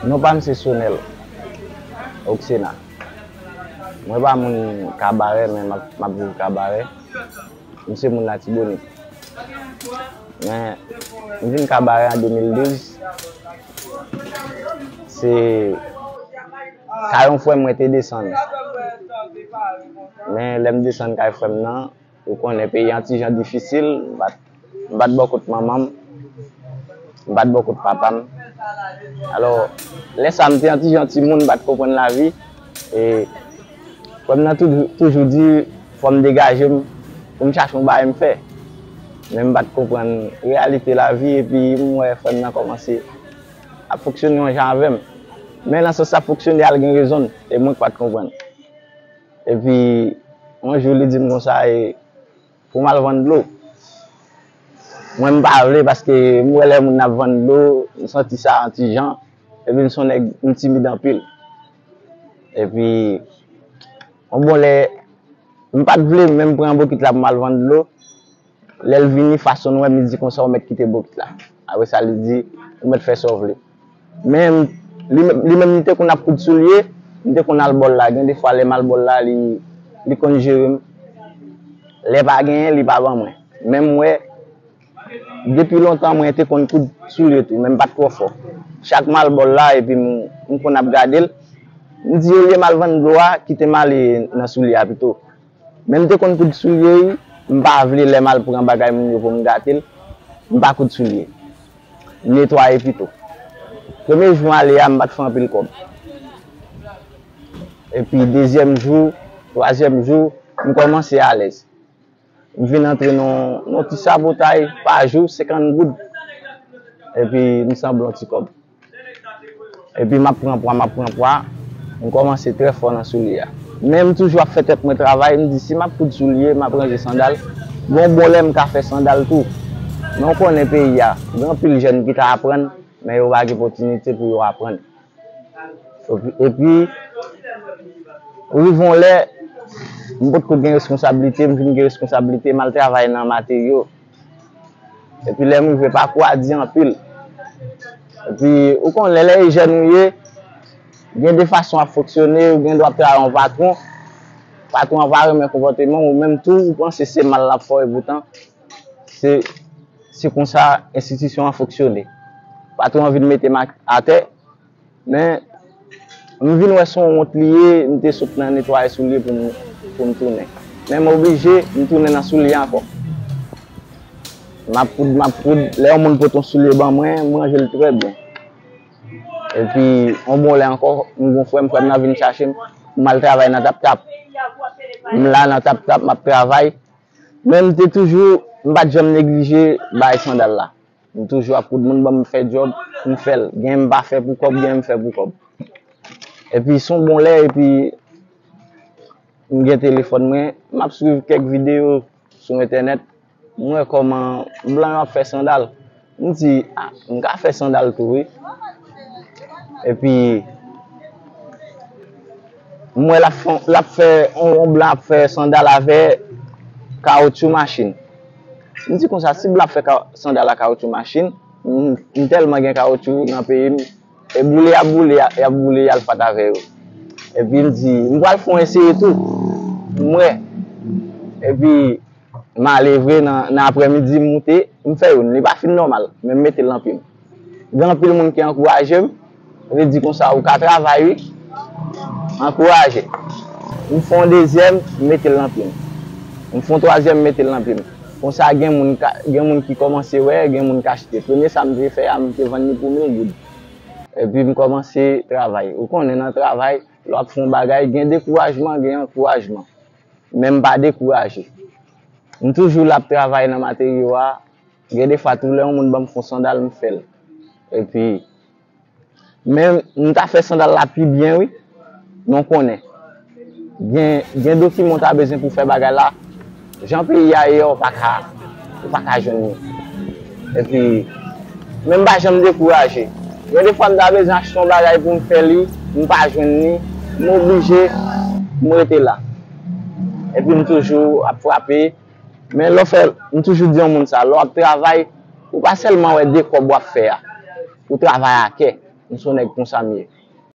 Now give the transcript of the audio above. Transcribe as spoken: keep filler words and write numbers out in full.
Non pa m se Sonel Oksena. Mwen pa moun Kabarè, men m ap, m ap viv Kabarè. M se moun Latibonit. Men, m vin Kabarè an de mil douz. Se kay yon frè m mwen te desann. Men, lè m desann kay frè m nan, ou konnen peyi an ti jan difisil, m pa t, m pa t bò kot manman m, m pa t bò kot papa m. Alò, lè sa a, m te yon ti jan timoun, m pa t konprann lavi. E frè m nan toujou, toujou di, fò m degaje m pou m chache yon bagay m fè. Men m pa t konprann reyalite lavi, epi m wè frè m nan kòmanse ap fonksyone yon jan avè m. Men nan sans l ap fonksyone a, l gen rezon l, e mwen k pa t konprann. Epi, yon jou, li di m konsa, e, pou m al vann dlo. Mwen, m pa vle, paske m wè lè moun ap vann dlo, m santi sa yon ti jan, epi m se yon nèg, m timid anpil. Epi, yon bon lè, m pa t vle, men m pran bokit la pou m al vann dlo. Lè l vini, fason l wè m, li di konsa, ou mèt kite bokit la. Apre sa, li di, ou mèt fè sa w vle. Men, li, li menm, li te konn ap koud soulye, m te konn al bò l la. Gen defwa, lè m al bò l la, li, li konn jere m. Lè pa genyen, li pa ban mwen. Men m wè, depi lontan, mwen te konn koud soulye tou, men m pa t twò fò. Chak m al bò l la, epi m, m konn ap gade l, m di, olye m al vann dlo a, kite m ale nan soulye a pito. Men m te konn koud soulye, wi. M pa vle lè m al pran bagay moun yo pou m gate l, m pa koud soulye. M netwaye pito. Premye jou m ale a, m pa t fè anpil kòb. Epi dezyèm jou, twazyèm jou, m kòmanse alèz. M vin antre nan, nan ti sabotay pa jou, senkant goud. Epi m sanble yon ti kòb. Epi m ap pran pwa, m ap pran pwa, m kòmanse trè fò nan soulye a. Men m toujou ap fè tèt mwen travay, m di si m ap koud soulye, m ap ranje sandal, gon bon lè m ka fè sandal tou. Men w konnen peyi a, gen anpil jèn ki ta aprann, men yo pa gen opòtinite pou yo aprann. Epi, rive yon lè, m potko gen responsablite, m vin gen responsablite, m al travay nan materyo. Epi lè m rive, pakou a di anpil. Epi, ou konnen, lè, lè e jèn ou ye, gen de fason ap fonksyone, ou gen dwa ap travay yon patwon. Patwon an pa renmen konpòteman w, ou menm tou, ou panse se mal l ap fè w, epoutan, se, se konsa enstitisyon an fonksyone. Patwon an vin mete m a, atè, men, m vin wè se yon wont li ye, m te sot nan netwaye soulye pou m, pou m tounen. Men m oblije, m tounen nan soulye ankò. M ap koud, m ap koud. Lè yon moun pote yon soulye ban mwen, m ranje l trè byen. Epi, yon bon lè ankò, m gon frè m, frè m nan vin chache m, m al travay nan Tap Tap. M la nan Tap Tap, m ap travay. Men m te toujou, m pa t janm neglije bay sandal la. M toujou ap koud moun ban m fè djòb, m fè l. Gen m pa fè pou kòb, gen m fè pou kòb. Epi s on bon lè, epi m gen telefòn mwen, m ap swiv kèk videyo sou entènèt, m wè kòman blan yo ap fè sandal. M di, a, m ka fè sandal tou, wi. Epi, m wè l ap fè, l ap fè, on, on blan ap fè sandal avè kawotchou machin. M di konsa, si blan ap fè ka, sandal a kawotchou machin, m, m tèlman gen kawotchou nan peyi m, e boule y ap boule, y ap boule, y al fat avè yo. Epi m di, m pral fè on eseye tou. M wè. Epi, m ale vre nan, nan aprèmidi, m moute, m fè youn. Li pa fin nòmal, men m mete l nan pye m. Gen anpil moun ki ankouraje m, vle di konsa ou ka travay wi. Ankouraje. M fè yon dezyèm, m mete l nan pye m. M fè yon twazyèm, m mete l nan pye m. Konsa gen moun ka, gen moun ki kòmanse wè, gen moun k achte. Premye sa m te fè a, m te vann li pou mil goud. Epi m kòmanse travay. Ou konnen nan travay, lè w ap fè yon bagay, gen dekourajman, gen ankourajman. Men m pa dekouraje. M toujou la ap travay nan materyo a. Gen defwa tou lè yon moun ban m fon sandal, m fè l. Epi, men m ta fè sandal la pi byen, wi. Men w konnen. Gen, gen dokiman w ta bezwen pou fè bagay la. Jan peyi a ye a, ou pa ka, ou pa ka jwenn li. Epi, men m pa janm dekouraje. Gen defwa m ta bezwen achte yon bagay pou m fè li, m pa jwenn li, m oblije, m rete la. Epi m toujou ap frape. Men lè w fè, m toujou di yon moun sa, lè w ap travay, ou pa sèlman wè de kòb w ap fè a. Ou travay a kè. M se yon nèg konsa m ye.